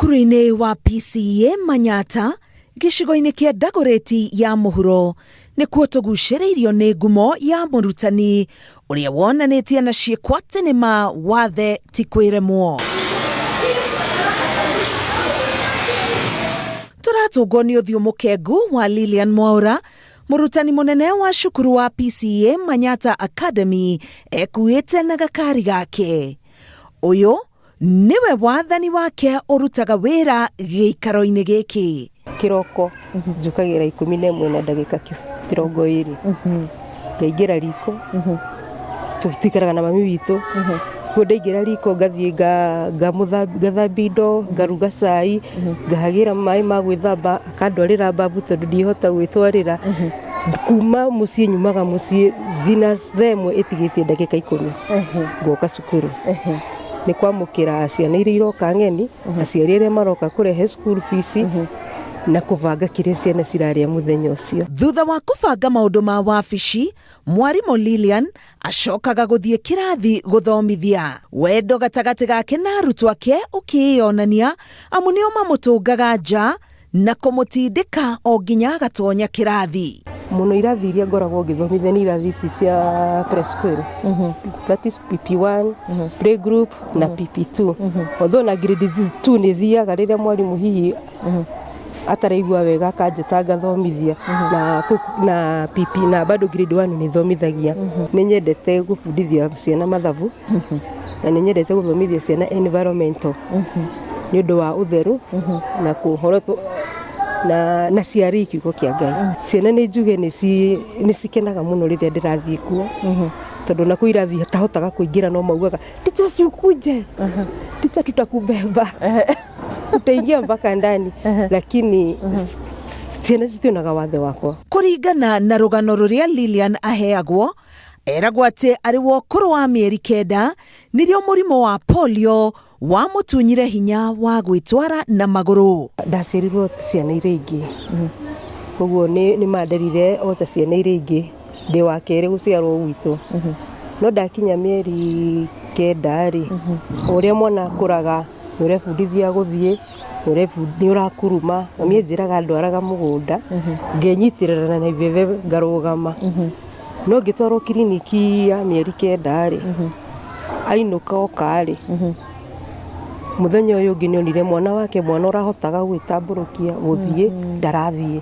Cukuru-inĩ wa PCEA Manyatta gĩcigo-inĩ kĩa Dagoretti ya mũhuro nĩkuo tũgucĩrĩirio nĩ ngumo ya mũrutani ũrĩa wonanĩtie na ciĩko atĩ nĩ ma wathe ti kwĩremwo. Tũratũngwo nĩ ũthiũ mũkengu wa Lilian Mwaura, mũrutani mũnene wa cukuru wa PCEA Manyatta Academy, ekuĩte na gakari gake. Ũyũ nĩwe wathani wake ũrutaga wĩra gĩikaro-inĩ gĩkĩ. Kĩroko njũkagĩra 11 na ndagĩka 20, ngaingĩra riko. Tũikaraga na mami witũ. Koguo ndaingĩra riko ngathiĩ ngathambia indo, ngaruga cai, ngahagĩra maĩ ma gwĩthamba, akandwarĩra babu tondũ ndihota gwĩtwarĩra. Kuma mũciĩ nyumaga mũciĩ thina thaa 1 ĩtigĩtie ndagĩka 10 ngoka cukuru. Nĩ kwamũkĩra ciana iria iroka ng'eni, aciari arĩa maroka kũrehe school fees, na kũbanga kĩrĩa ciana cirarĩa mũthenya ũcio. Thutha wa kũbanga maũndũ ma wabici, mwarimũ Lilian acokaga gũthiĩ kĩrathi gũthomithia. Wendo gatagatĩ gake na arutwo ake ũkĩĩyonania, amu nĩo mamũtũngaga nja na kũmũtindĩka o nginya agatonya kĩrathi. Mũno irathi iria ngoragwo ngĩthomithia nĩ irathi ici cia preschool, that is PP1, playgroup na PP2, although na grade 2 nĩ thiaga rĩrĩa mwarimũ hihi ataraigua wega akanjĩta ngathomithia, na PP na bado grade 1 nĩ thomithagia. Nĩ nyendete gũbundithia ciana mathabu na nĩ nyendete gũthomithia ciana environmental nĩ ũndũ wa ũtheru na kũhoro na ciari kiugo kĩa Ngai. Ciana nĩ njuge nĩ cikenaga mũno rĩrĩa ndĩrathiĩ kuo, tondũ na kũu irathi tahotaga kũingĩra no maugaga, "Teacher, si ukuje, teacher, tutakubeba, utaingia mpaka ndani," lakini ciana citionaga wathe wakwa. Kũringana na rũgano rũrĩa Lilian aheagwo, eragwo atĩ arĩ wa ũkũrũ wa mĩeri 9 nĩrĩo mũrimũ wa polio wamũtunyire hinya wa gwĩtwara na magũrũ. Ndaciarirwo ta ciana iria ingĩ, koguo nĩ manderire o ta ciana iria ingĩ, ndĩ wa kerĩ gũciarwo gwitũ. No ndakinya mĩeri 9 rĩ, o ũrĩa mwana akũraga nĩ ũrebundithia gũthiĩ, nĩ ũrakuruma. Mami anjĩraga ndwaraga mũgũnda ngenyitĩrĩra na ibebe ngarũgama. No ngĩtwarwo kiriniki ya mĩeri 9 rĩ, ainũka oka rĩ, mũthenya ũyũ ũngĩ nĩonire mwana wake, mwana ũrahotaga gwĩtambũrũkia gũthiĩ ndarathiĩ,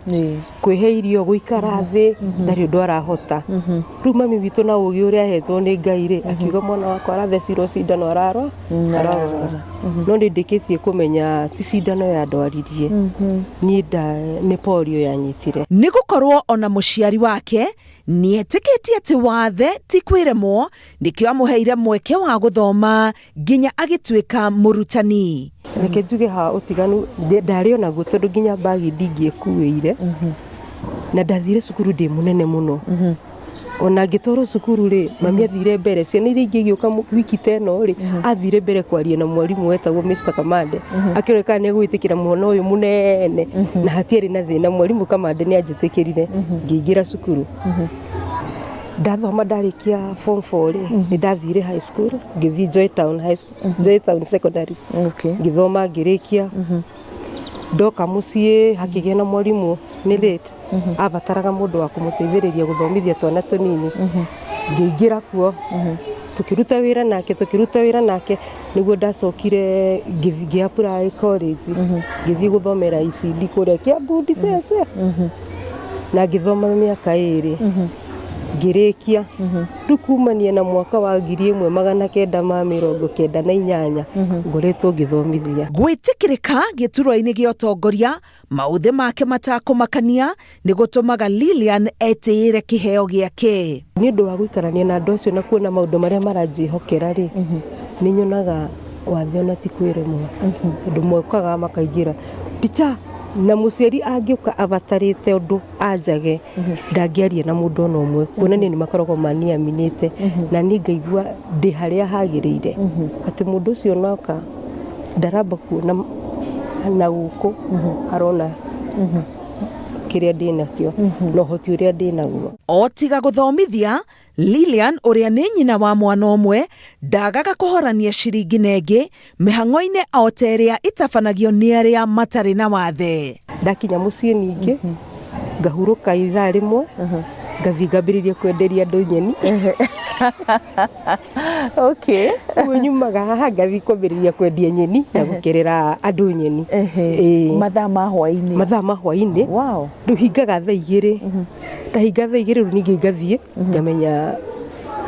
kwĩhe irio, gũikara thĩ, ndarĩ ũndũ arahota. Rĩu mami witũ na ũgĩ ũrĩa ahetwo nĩ Ngai rĩ, akiuga mwana wakwa arathecirwo cindano ararwara. No nĩ ndĩkĩtie kũmenya ti cindano yandwaririe niĩ, nĩ polio yanyitire. Nĩ gũkorwo ona mũciari wake nĩetĩkĩtie atĩ wathe ti kwĩremwo, nĩkĩo amũheire mweke wa gũthoma nginya agĩtuĩka mũrutani. Reke njuge ha ũtiganu ndarĩ onaguo, tondũ nginya mbagi ndingĩkuĩire na ndathire cukuru ndĩ mũnene mũno. Ona ngĩtwarwo cukuru rĩ, mami athire mbere ciana iria ingĩ igĩũka wiki ta ĩno rĩ, athire mbere kwaria na mwarimũ wetagwo Mr. Kamande, akĩrora kana nĩ egwĩtĩkĩra mwana ũyũ mũnene, na hatiarĩ na thĩna. Mwarimũ Kamande nĩ anjĩtĩkĩrire, ngĩingĩra cukuru, ndathoma, ndarĩkia form 4 rĩ, nĩ ndathire high school, ngĩthiĩ Joy Town High, Joy Town Secondary. Ngĩthoma, ngĩrĩkia, ndoka mũciĩ hakĩgĩa na mwarimũ nĩ late abataraga mũndũ wa kũmũteithĩrĩria gũthomithia twana tũnini. Ngĩingĩra kuo, tũkĩruta wĩra nake, tũkĩruta wĩra nake, nĩguo ndacokire ngĩ apply college, ngĩthiĩ gũthomera ECD kũrĩa Kiambu Ndicece, na ngĩthoma mĩaka 2, ngĩrĩkia. Rĩu kumania na mwaka wa 1998 ngoretwo ngĩthomithia. Gwĩtĩkĩrĩka gĩturwa-inĩ gĩa ũtongoria maũthĩ make matakũmakania nĩ gũtũmaga Lilian etĩĩre kĩheo gĩake. Nĩ ũndũ wa gũikarania na andũ acio na kuona maũndũ marĩa maranjĩhokera rĩ, nĩ nyonaga wathe ona ti kwĩremwo, tondũ mokaga makaingĩra teacher, na mũciari angĩũka abatarĩte ũndũ anjage, ndangĩaria na mũndũ ona ũmwe, kuonania nĩ makoragwo maniaminĩte, na niĩ ngaigua ndĩ harĩa hagĩrĩire, atĩ mũndũ ũcio onoka ndaramba kuona na gũkũ arona. Kĩrĩa ndĩ nakĩo na ũhoti ũrĩa ndĩ naguo. O tiga gũthomithia, Lilian ũrĩa nĩ nyina wa mwana ũmwe ndagaga kũhorania ciringi na ĩngĩ mĩhang'o-inĩ o ta ĩrĩa ĩtabanagio nĩ arĩa matarĩ na wathe. Ndakinya mũciĩ ningĩ ngahurũka ithaa rĩmwe, ngathiĩ ngambĩrĩria kwenderia andũ nyeni. Ũguo nyumaga haha ngathiĩ kwambĩrĩria kwendia nyeni na gũkerera andũ nyeni. Ĩĩ. Mathaa ma hwaĩ-inĩ? Mathaa ma hwaĩ-inĩ. Rĩu hingaga thaa 2. Ndahinga thaa 2, rĩu ningĩ ngathiĩ ngamenya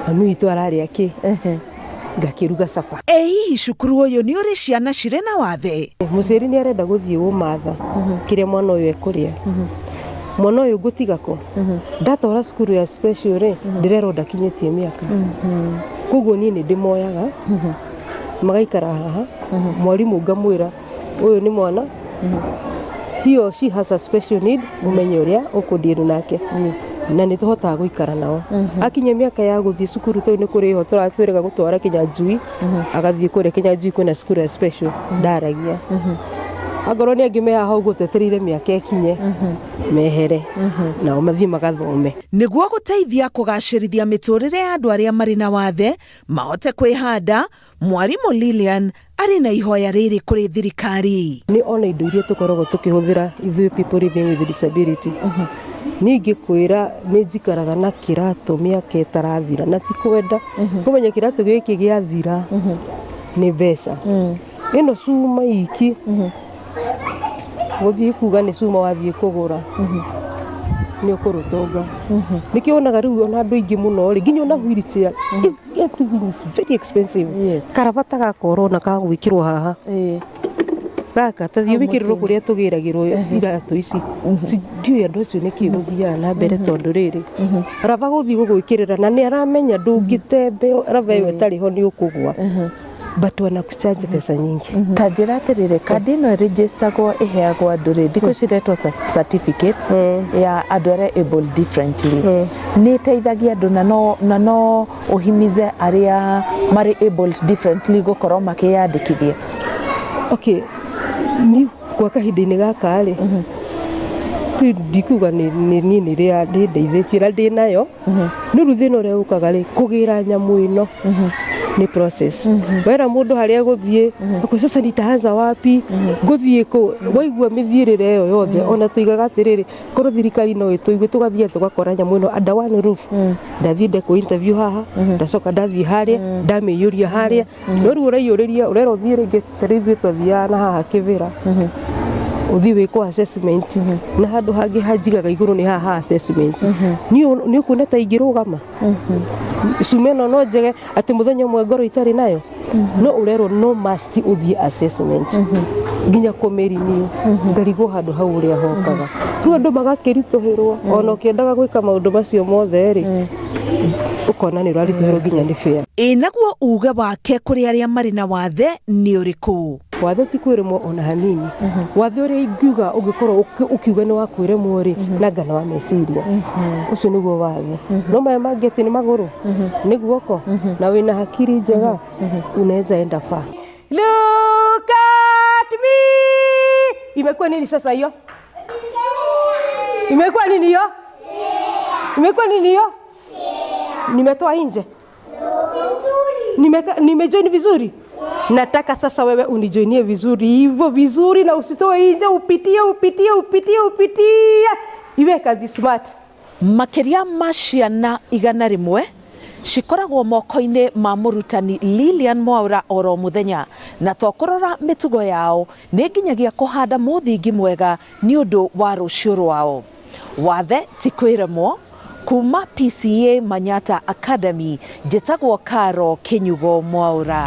mami witũ ararĩa kĩ, ngakĩruga capa. Ĩ hihi cukuru ũyũ nĩ ũrĩ ciana cirĩ na wathe? Mũciari nĩ arenda gũthiĩ gũmatha kĩrĩa mwana ũyũ ekũrĩa. Mwana ũyũ ngũtiga kũ? Ndatwara cukuru ya special rĩ, ndĩrerwo ndakinyĩtie mĩaka. Koguo niĩ nĩ ndĩmoyaga magaikara haha, mwarimũ ngamwĩra ũyũ nĩ mwana, he or she has a special need, ũmenye ũrĩa ũkũdeal nake, na nĩ tũhotaga gũikara nao. Akinya mĩaka ya gũthiĩ cukuru, tondũ nĩ kũrĩho tũratwĩrĩga gũtwara Kĩnyanjui, agathiĩ kũrĩa Kĩnyanjui kwĩna cukuru ya special ndaragia. Angorwo nĩ angĩ me haha ũguo twetereire mĩaka ĩkinye mehere nao mathiĩ magathome. Nĩguo gũteithia kũgacĩrithia mĩtũrĩre ya andũ arĩa marĩ na wathe mahote kwĩhanda, mwarimũ Lilian arĩ na ihoya rĩrĩ kũrĩ thirikari. Nĩ ona indo iria tũkoragwo tũkĩhũthĩra ithuĩ people living with disability, niĩ ingĩkwĩra nĩ njikaraga na kĩratũ mĩaka ĩtarathira, na ti kwenda kũmenya kĩratũ gĩkĩ gĩathira nĩ mbeca ĩno cuma iki gũthiĩ kuga nĩ cuma wathiĩ kũgũra nĩ ũkũrũtũnga. Nĩkĩo wonaga rĩu ona andũ aingĩ mũno rĩ, nginya ona wheelchair, everything is very expensive. Karabata gaka ũrona ka gwĩkĩrwo haha gaka, ta thiĩ wĩkĩrĩrwo kũrĩa tũgĩragĩrwo iratũ ici. Ndiũĩ andũ acio nĩkĩ gũthiaga na mbere, tondũ rĩrĩ raba gũthiĩ gũgwĩkĩrĩra na nĩ aramenya ndũngĩtembe raba ĩyo ĩtarĩ ho nĩ ũkũgwa, but wanakucharge pesa nyingi. Ta njĩra atĩrĩrĩ, kandi ĩno ĩrĩgistagwo ĩheagwo andũ rĩ, thikũ ici ĩretwo certificate ya andũ arĩa able differently, nĩ ĩteithagia andũ na no ũhimize arĩa marĩ able differently gũkorwo makĩyandĩkithia? Okay, ni kwa kahinda-inĩ gaka rĩ, rĩu ndikuga nĩ niĩ nĩ rĩa ndĩndeithĩtie na ndĩ nayo. No rĩu thĩna ũrĩa ũkaga rĩ, kũgĩra nyamũ ĩno nĩ process. Wera mũndũ harĩa gũthiĩ akwa, sasa nitaanza wapi, ngũthiĩ kũ? Waigua mĩthiĩrĩre ĩyo yothe. Ona tuigaga atĩrĩrĩ, korwo thirikari no ĩtũigue, tũgathiĩ tũgakora nyamũ ĩno under one roof. Ndathiĩ ndekwo interview haha, ndacoka ndathiĩ harĩa ndamĩiyũria harĩa, no rĩu ũraiyũrĩria ũrerwo ũthiĩ rĩngĩ. Ta rĩu ithuĩ twathiaga na haha Kĩbĩra, ũthiĩ wĩkwo assessment, na handũ hangĩ hanjigaga igũrũ nĩ haha ha assessment. Nĩ ũkuona ta ingĩrũgama cuma ĩno no njege atĩ mũthenya ũmwe ngorwo itarĩ nayo, no ũrerwo no must ũthiĩ assessment nginya kũmĩrenew. Ngarigwo handũ hau ũrĩa hokaga rĩu andũ magakĩritũhĩrwo. Ona ũkĩendaga gwĩka maũndũ macio mothe rĩ, ũkona nĩ ũraritũhĩrwo nginya nĩ fare. Ĩ naguo uge wake kũrĩ arĩa marĩ na wathe nĩ ũrĩkũ? Wathe ti kwĩremwo ona hanini. Wathe ũrĩa ingiuga ũngĩkorwo ũkiuga nĩ wa kwĩremwo rĩ, nanga na wa meciria, ũcio nĩguo wathe. No maya mangĩ atĩ nĩ magũrũ, nĩ guoko, na wĩna hakiri njega, unaweza enda far. Look at me. Imekuwa nini sasa hiyo? Imekuwa nini hiyo? Imekuwa nini hiyo? Nimetoa nje. Nimejoin vizuri. Nataka sasa wewe unijoinie vizuri hivyo vizuri, na usitoe nje, upitie upitie upitie upitie, iwe kazi smart. Makĩria ma ciana 100 cikoragwo moko-inĩ ma mũrutani Lilian Mwaura oro mũthenya, na to kũrora mĩtugo yao, nĩ nginyagia kũhanda mũthingi mwega nĩ ũndũ wa rũciũ rwao. Wathe ti kwĩremwo. Kuma PCEA Manyata Academy, njĩtagwo Caro Kĩnyugo Mwaura.